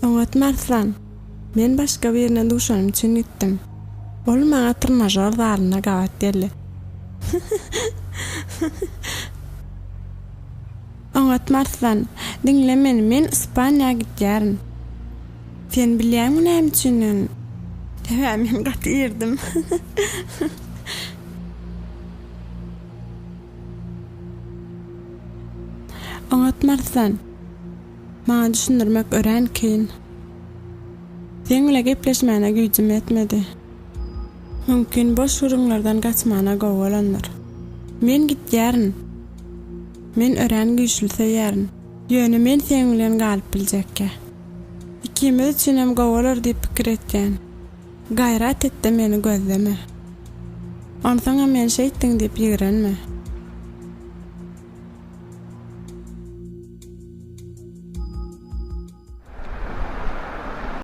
Oňatmy Arslan? Men başga birine duşanym üçin gitdim. Ol maňa trenažor zalynda gabat geldi. Oňatmy Arslan? Diňle meni, men Ispaniýa gidýärin. Sen bilýäňmi näme üçindigini? Sebäbi men gaty irdim. Oňatmy Arslan? Maňa düşündirmek örän kyn. Seň bile gepleşmäne güýjüm ýetmedi. Mümkin boş gürrüňlerden gaçmana gowy bolandyr. Men gitýärin. Men örän güýçli söýýärin. Ýöne men seň bilen galyp biljekkä. Ikimiz üçinem gowy bolar diýip pikir etýän. Gaýrat et-de meni gözleme. Onsoňam meni şeýtdiň diýip ýigrenme.